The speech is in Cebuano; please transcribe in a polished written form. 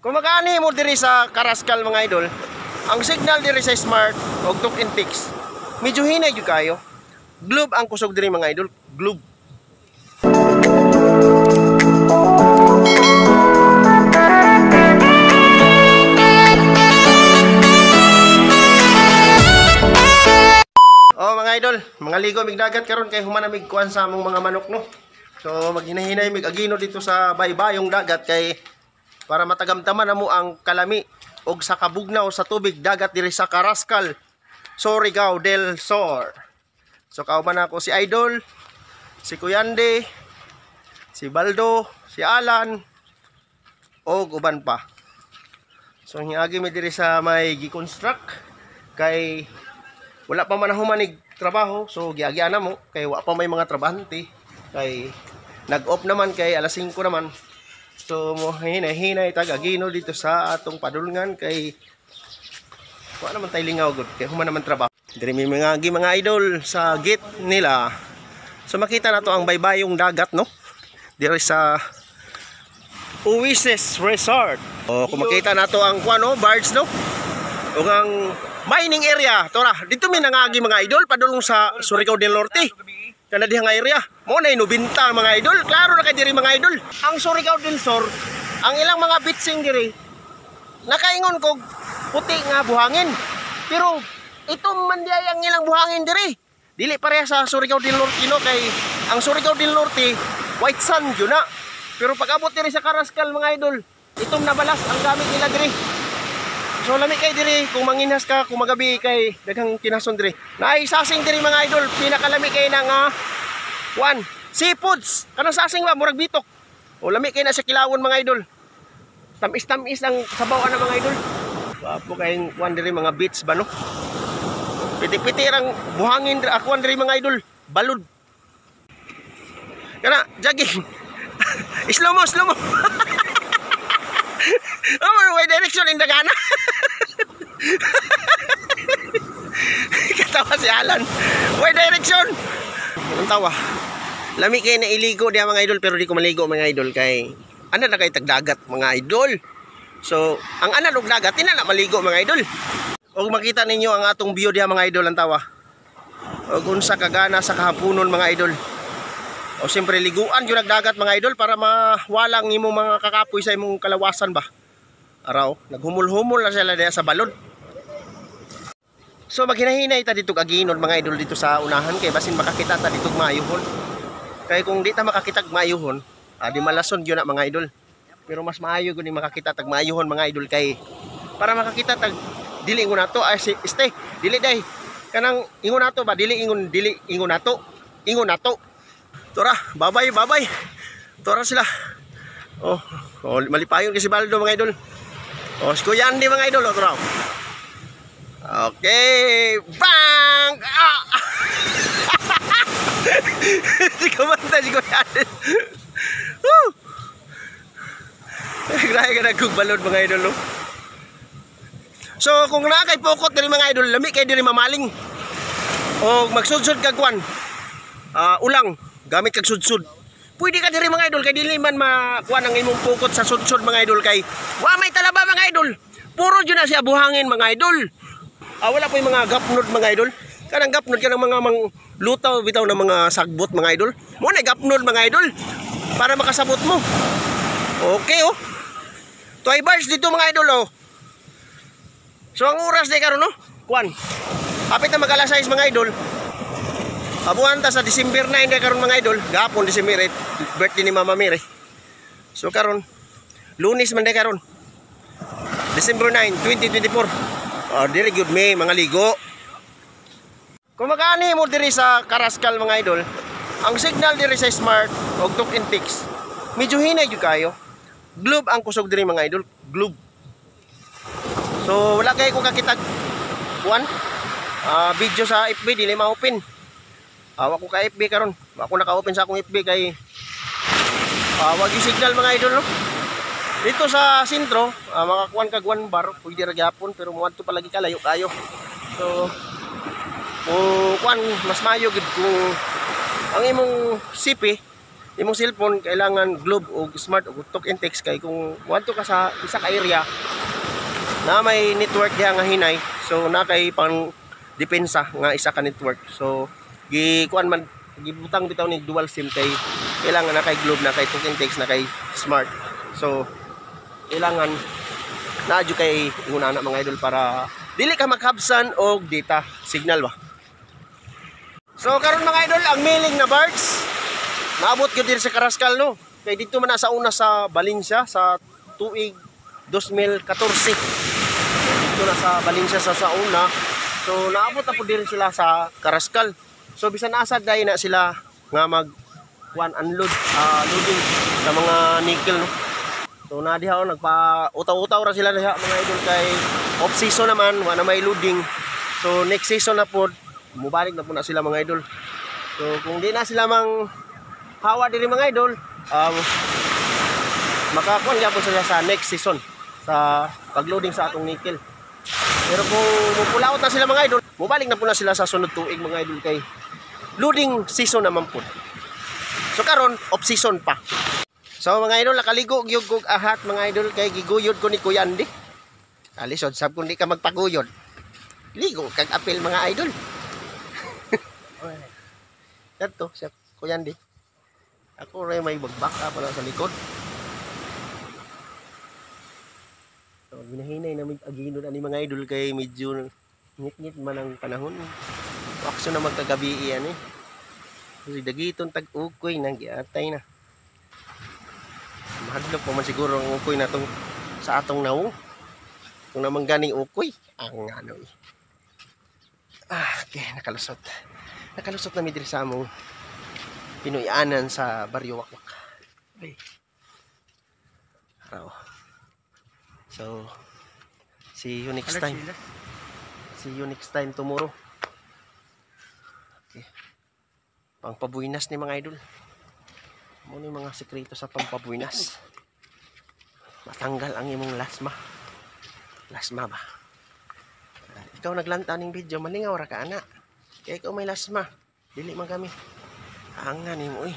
Kung makaani mo diri sa Carrascal, mga idol, ang signal diri sa Smart og Talk and Text, medyo hinay jud kayo. Globe ang kusog diri, mga idol, globe. Oh, mga idol, mga ligo mig dagat karon kay human na mig kuan sa among mga manok, no. So maghinahinay mig agino dito sa baybayong dagat kay para matagamtaman na mo ang kalami og sa kabugnaw sa tubig dagat diri sa Carrascal, Surigao del Sur. So kauban ako si Idol, si Kuyande, si Baldo, si Alan og uban pa. So hiagi mi diri sa may gi-construct kay wala pa man humanig trabaho, so giagian na mo kay wa pa may mga trabahante kay nag-off naman kay alas 5 naman. So mo hinay-hinay tag agino dito sa atong padulngan kay wa naman tay lingaw gud kay human naman trabaho. Diri mi mga agi, mga idol, sa gate nila. So makita na to ang baybayong dagat, no, diri sa Oasis Resort. O kung makita na to ang kuan, no, birds, no, ug ang mining area. Tora, dito mi nangagi, mga idol, padulong sa Surigao del Norte. Kana diha nga area. Mo na inubinta, mga idol. Klaro na kay diri, mga idol. Ang Surigao del Sur, ang ilang mga bitsing diri nakaingon kog puti nga buhangin. Pero ito man di ay ang ilang buhangin diri. Dili pareha sa Surigao del Norte, no, kay ang Surigao del Norte white sand yun na. Pero pag abot diri sa Carrascal, mga idol, itom na balas ang gamit nila diri. So lami kay diri kung manginhas ka kung magabi kay daghang kinason diri. Naay sasing diri, mga idol, pinakalami kay na nga kuan, seafoods. Kanang sasing ba murag bitok. O lami kay na sa kilawon, mga idol. Tamis-tamis ang sabaw ana, mga idol. Wapo kay kuan diri, mga beach ba, no. Piti-piti rang buhangin diri akuan diri, mga idol, balud. Kana jogging. Slow mo, slow mo. Oh, may direction in dagana. Katawa si Alan. Way direction. Anong tawa? Lami kay na iligo diha, mga idol, pero di ko maligo, mga idol, kay ana na kay tagdagat, mga idol. So, ang ana og dagat tina na maligo, mga idol. Og makita ninyo ang atong view diha, mga idol, ang tawa. Og unsa kagana sa kahaponon, mga idol. O siyempre liguan gyud dagat, mga idol, para mawalang imong mga kakapoy sa imong kalawasan ba. Araw, naghumul-humul na sila diha sa balod. So maghinahinay ta dito aginon, mga idol, dito sa unahan kay basin makakita ta dito maayuhon. Kay kung di ta makakita maayuhon, di malason gyud na, mga idol. Pero mas maayo gyud ni makakita tag maayuhon, mga idol, kay para makakita tag dili ingon nato ay si este dili day kanang ingon nato ba dili ingon dili ingon nato ingon nato. Tora, babay babay. Tora sila. Oh, oh malipayon kasi Baldo, mga idol. Oh, si Kuya Andy, mga idol, oh, tora. Okay, bang! Ah! Si kumanta si Kuya Andy. Woo! Grabe ka nagkugbalod, mga idol, oh. So, kung naa kay pokot diri, mga idol, lami kay diri mamaling. O magsudsud kag kwan. Ulang, gamit kag sudsud. Pwede ka diri, mga idol, kay dili man makuha ang imong pukot sa sudsud, mga idol, kay wa may talaba, mga idol. Puro jud na siya buhangin, mga idol. Wala po yung mga gapnod, mga idol. Kanang gapnod kanang mga mang lutaw bitaw ng mga sagbot, mga idol. Mo na gapnod, mga idol, para makasabot mo. Okay, oh. Toy bars dito, mga idol, oh. So ang oras di karon, no? Kuan. Hapit na mag alas 6, mga idol. Abuhan ta sa December 9 di karon, mga idol. Gapon December 8, birthday ni Mama Mary. So karon Lunes man di karon. December 9, 2024. Oh, diri gyud may mga ligo. Kung makaani mo diri sa Carrascal, mga idol, ang signal diri sa Smart og Talk and Text, medyo hinay gyud kayo. Globe ang kusog diri, mga idol, globe. So wala kay ko kakitag kuan video sa FB, dili ma-open. Wa ko ka FB karon. Wa ko naka-open sa akong FB kay wag yung signal, mga idol, no. Dito sa sentro, makakuan kag 1 bar, pwede ra gyapon, pero moadto palagi ka layo kayo. So kung kuan mas maayo gid kung ang imong CP Imong cellphone kailangan Globe o Smart o Talk and Text kay kung moadto ka sa isa ka area na may network diha nga hinay, so na kay pang depensa nga isa ka network. So gi kuan man, gibutang bitaw ni dual SIM kay kailangan na kay Globe, na kay Talk and Text, na kay Smart. So kailangan naa jud kay ingon ana, mga idol, para dili ka maghabsan og data signal ba. So karon, mga idol, ang milling na barge naabot gyud diri sa Carrascal, no, kay dito man na sa una sa Valencia sa tuig 2014. Dito na sa Valencia sa una, so naabot na po diri sila sa Carrascal. So bisan asa dai na sila nga mag kuan, unload, loading sa mga nickel, no. So na diha oh, nagpa utaw-utaw ra sila diha, mga idol, kay off season naman, wa na may loading. So next season na pod mubalik na po na sila, mga idol. So kung di na sila mang hawa diri, mga idol, makakuan gyapon sila sa next season sa pagloading sa atong nickel. Pero kung mupulaot na sila, mga idol, mubalik na po na sila sa sunod tuig, mga idol, kay loading season naman po. So karon off season pa. So mga idol, nakaligo gyud kog ahat, mga idol, kay giguyod ko ni Kuya Andy. Alisod sab kung di ka magpaguyod. Ligo kag apil, mga idol. Kadto siya, Kuya Andy. Ako rin may bagbak pa na sa likod. So ginahinay na mig agino ani, mga idol, kay medyo ngit-ngit man ang panahon. Action na magkagabi yan eh. Kasi dagiton tag ukoy nang giatay na. Mahadlok pa man siguro ang ukoy na tong sa atong nawong. Kung naman ganing ukoy, ang ano eh. Ah, okay, nakalusot. Nakalusot na mi diri sa among Pinoyanan sa Baryo Wakwak. Ay. Araw. So, see you next time. See you next time tomorrow. Okay. Pangpabuinas ni, mga idol. Mo ni mga sekreto sa pampabuinas. Matanggal ang imong lasma. Lasma ba? Ah, ikaw naglanta ning video, malingaw ra ka ana. Kaya ikaw may lasma. Dili man kami. Anga nimo eh.